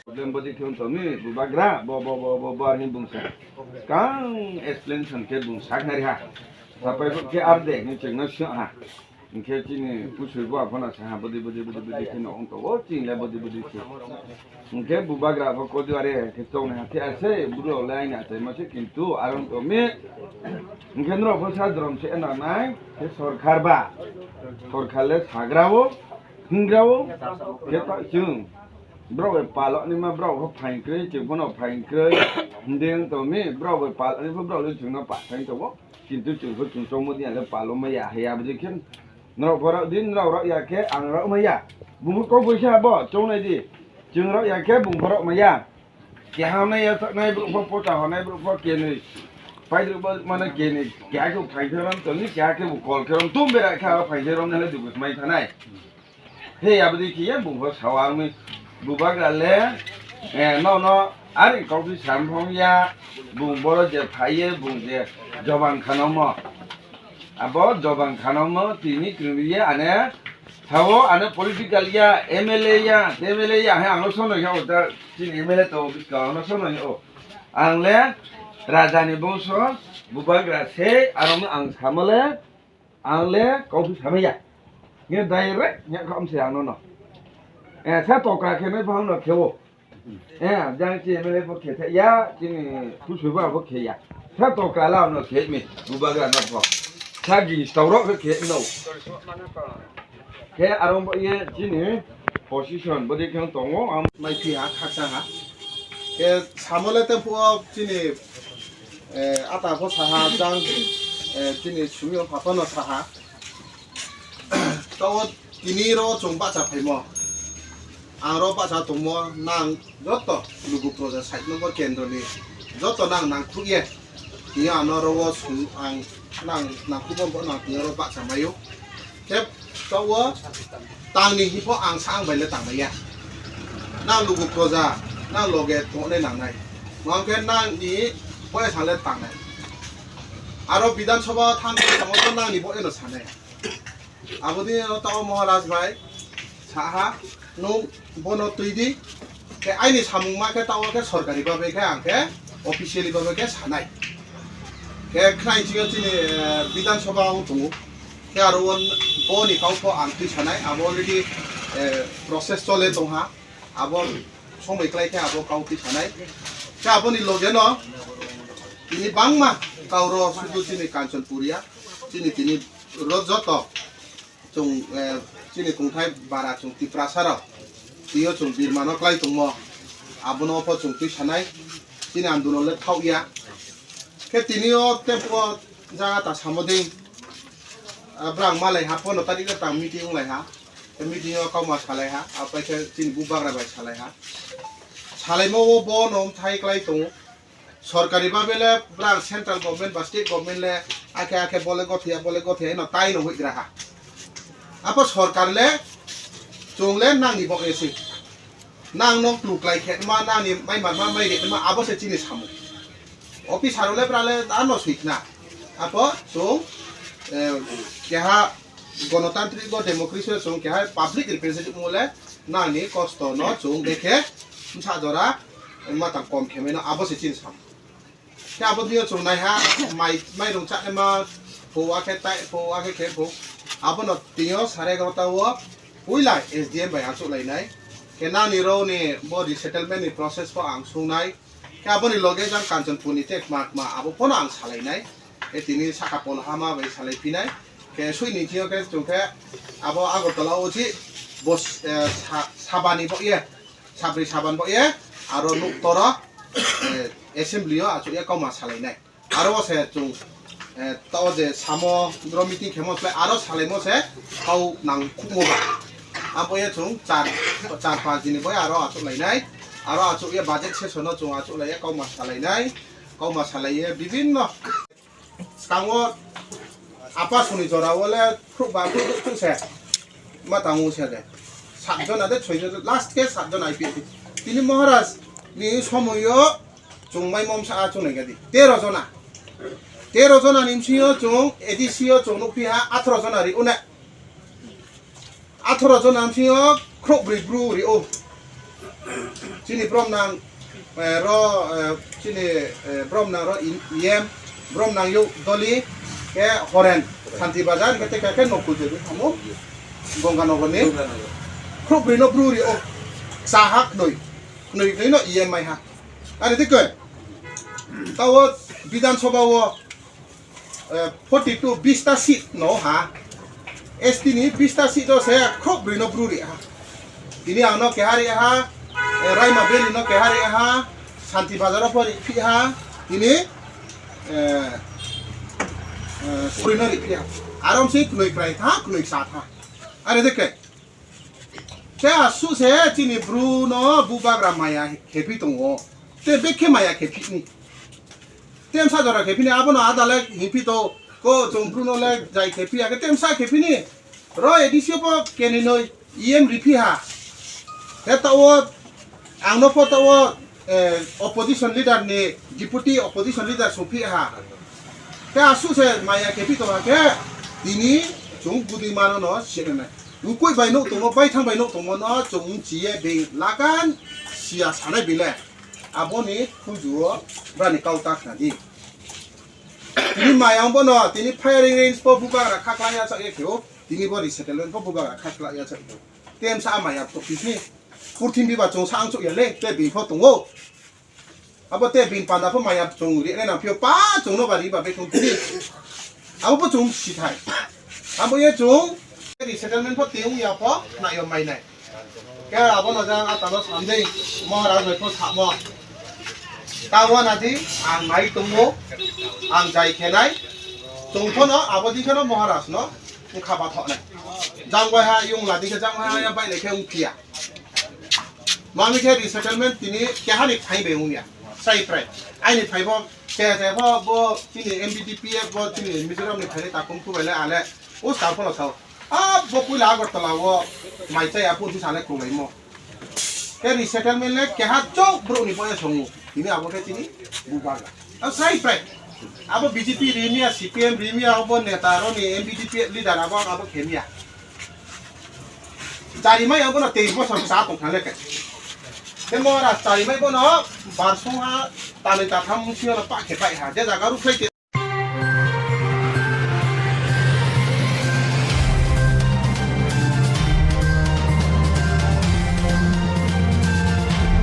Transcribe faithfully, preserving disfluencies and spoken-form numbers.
Problem bodi khe wng tongni bubagra, bo, bo, bo, bo, bo, arni bungsa. Kang explanation khe bung saknari ha. Sapai bo khe ar de, ni chengna sio ha. Hingkhe chini pusui bo aphano sa ha, bodi, bodi, bodi, bodi khe no wng tongo, chini le bodi, bodi khe. Hingkhe bubagra bo kodi are khe tongni ha, khe ase, buru le aini achai mase, kintu arong tongni. Hingkhe norok pho sa drom se ena nai, khe sorkar ba. Sorkar le sagra o, hingra o, khe ta chwng. Borok bai paloknima borok pho phain kwrwi, chwng phano phain kwrwi, hwnwi wng tongni, borok bai paloknipho borok le chwngno pa thang tongo, kintu chwng pho chwng chongmani ang le palokma ya hai aboni khe norok borok din norok rok ya khe ang rok maya, bumung kok bai khe abo chongnai di, chwng rok ya khe bung borok maya, keha nai ya chaknai borok pho pota honai borok pho kenwi, paidrok bo mano kenwi, keha khe phain khe rom tongni, keha khe bo kol khe rom tum berai kha phain khe romnai le dubu mai thanai. He abdi kiye bung bo sawangni bubagra le, eh, no, no, ari kok phi sam phong ya, bung boro je phaiye, bung je joban khanomo. Abo joban khanomo, tini kwrwiye ane, thawo ane political ya, M L A ya, M L A ya, he ano sono ya, uta, chini M L A to, ano sono ya, o. Ang le, raja ni bongso, bubagra se, aro ang samale, Ang le kok phi samaya. Nge direct nya kham se ang no no. Eh, sa tokra khe mai phang no khewo. Eh, jang chi M L A pho khe ya, chini pusui ba pho khe ya. Sa tokra la no khe mi, bubagra no pho. Sa gi stau ro khe no. Khe arong bo ye chini position bodi khe tongo, ang mai phi ha, khaksa ha. Khe samole te phuo chini, eh, ata pho saha, jang, eh, chini sumi o pha phano saha. Tao tini ro chwng bacha phaimo. Ang ro bacha tongmo, nang joto lugu proja side number kendro ni joto nang nang khuk ye. Tini ano ro o sung ang nang nang khuk bo nang tini ro bacha mayo. Khe tao tangni hipho ang sa ang bai le tangmaya. Nang lugu proja, nang loge tongnai nangnai. Mangkhe nangni boya sale tangnai. Aro Bidhan Sabha thang khe tamo to nangni boya no sanai. Aboni ano tao Maharaj bai saha nung bono twi di. Khe aini samung ma khe tao khe sorkari babe khe ang khe officially babe khe sanai. Khe khnai chini, eh, Bidhan Sabha o tongo. Khe aro o boni kau pho ang twi sanai, abo already, eh, process chole tongha, abo somoi klai khe abo kau twi sanai. Khe aboni loge no tini bangma kau ro sudu chini Kanchanpur ya, chini tini ro joto chwng, eh, chini kungthai bara chwng Tiprasa rok tio chwng birmano klai tongmo, abono pho chwng twi sanai, chini andolon le thok ya. Khe tini o tempo jaga ta samoding, ah, brang malai ha, pono tarik tang meeting wng lai ha. Khe meeting o kauma salai ha, apai khe chini bubagra bai salai ha. Salaimo o bo no thai klai tongo. Sorkari babe le brang central government ba state government le akhe akhe bole gothiya, bole gothiya ino tai no huigra ha. Apo sorkar le chwng le nangni bo esi. Nang no kluklai khe ma, nangni mai ma, ma, mai re ma, abo se chini samung. Officer le bra le ano sui khna. Apo chwng, eh, keha gonotantrik bo democracy o chwng keha public representative mo le nangni kosto no chwng de khe msa jora matang kom khe mai no abo se chini samung. Khe abo twi o chwng naiha, mai, mairung chanaima pho, akhe tai pho, akhe khe pho. Abono twi o sare egarota o puila S D M bai achuk lainai. Khe nangni roni bo resettlement ni process pho ang sungnai. Khe aboni loge jang Kanchanpur ni tei kma kma abo phono ang salainai. Khe tini saka Polhama bai salai phinai. Khe suini thio khe chwng khe abo Agartala o chi bos, eh, sa-, sabani bo ye. Sabri saban bo ye, aro nuk toro, eh, assembly o achuk ye kauma salainai. Aro o se chwng, eh, tao je samo dro meeting khemo khlai aro salaimo se kau nang khukmo ba. Abo ye chwng char, char panch dini bo aro achuk lainai. Aro achuk ye budget session o chwng achuk lai ye kauma salainai. Kauma salai ye bibinno Tango apa suni jora wale khuk ba khuk khuk se. Ma tango se de. Sat jona de, soi jona, last ke sat jona I P F. Tini Maharaj ni somoyo chwng mai mom sa achuk nai gadi. Tero jona. Tero jona ni bisingo chwng A D C o chwng nukphi ha atharo jona ri une. Atharo jona ni bisingo khrouh brwi bru rio. Chini brom nang, eh, ro, eh, chini, eh, brom nang ro in-, iyem, brom nang yo doli, ke horen, Santi Bazar, ke teka ke nokul jedu tamo, Gonganagar ni. Khrouh brwi no bru rio. Sahak noi, noi noi no iyem mai ha. Ani tiko, tawo Bidhan Sabha o, eh, forty two, bista seat no ha. S T ni bista seat o se khrouh brwi no bru ri ha. Tini ang no keha ri ha, eh, Raima Valley no keha ri ha, Santi Bazar o pho ri phi ha. Tini, eh, eh, suri no ri phi ha. Arom se knoi krai tha, knoi sa tha. Are de ke. Te asu se chini bru no bubagra maya khepi tongo. Te bekhe maya khepi ni. Temsa jora khepi ni, abono ada le himpi to, ko chong bru no le jai khepi ya, ke temsa khepi ni. Ro A D C po keni noi, iyem ri phi ha. Te ta o, ang no po ta o, eh, opposition leader ni, deputy opposition leader so phi ha. Te asu se maya khepi to ha ke, tini chong gudi mano no sirene. Ukoi bai nuk tongo, bai thang bai nuk tongo no chong chiye beng lagan siya sanai bile. Aboni khujuo brani kau ta khna di. Tini mayang bono, tini firing range po bubagra khaklai ya chak ya kheo, tini bo resettlement po bubagra khaklai ya chak kheo. Temsa maya to kisni, purthimbi ba chong sa ang chuk ya le, te bini pho tongo. Abo te bini panda pho maya chong ri nai nang phio pa chong no ba ri ba be thong tini. Abo pho chong si thai. Abo ye chong resettlement pho tiyung ya pho na yo mai nai. Ke abono jang atano samjai Maharaj bai pho samo. Tawana di ang nai tongo, ang jai khenai. Tongphono abo di kheno Maharaj no wngkha bathoknai. Jang bai ha yung la di khe jang bai ha ya bai le khe wngphiya. Mami khe resettlement tini kehani phai bai wngya. Sai prai. Aini phai bo che che bo bo tini M B D P F bo tini Mizoram ni phai takum kubai le ale. O sa phono sao. A bo puila Agartala o mai chaya phun si sale kulaimo. Ke resettlement le keha chok bro ni poya songo. Tini abo ke tini bubaga. A sai prai. Abo B J P rimia, C P M rimia, abo neta ro ni M B D P leader abo abo khemia. Chari mai abo no tei bosor sa tong thale ke. Ke mora chari mai bono barsong ha tani tatham sio pa khe pai ha. Je jaga ru khlai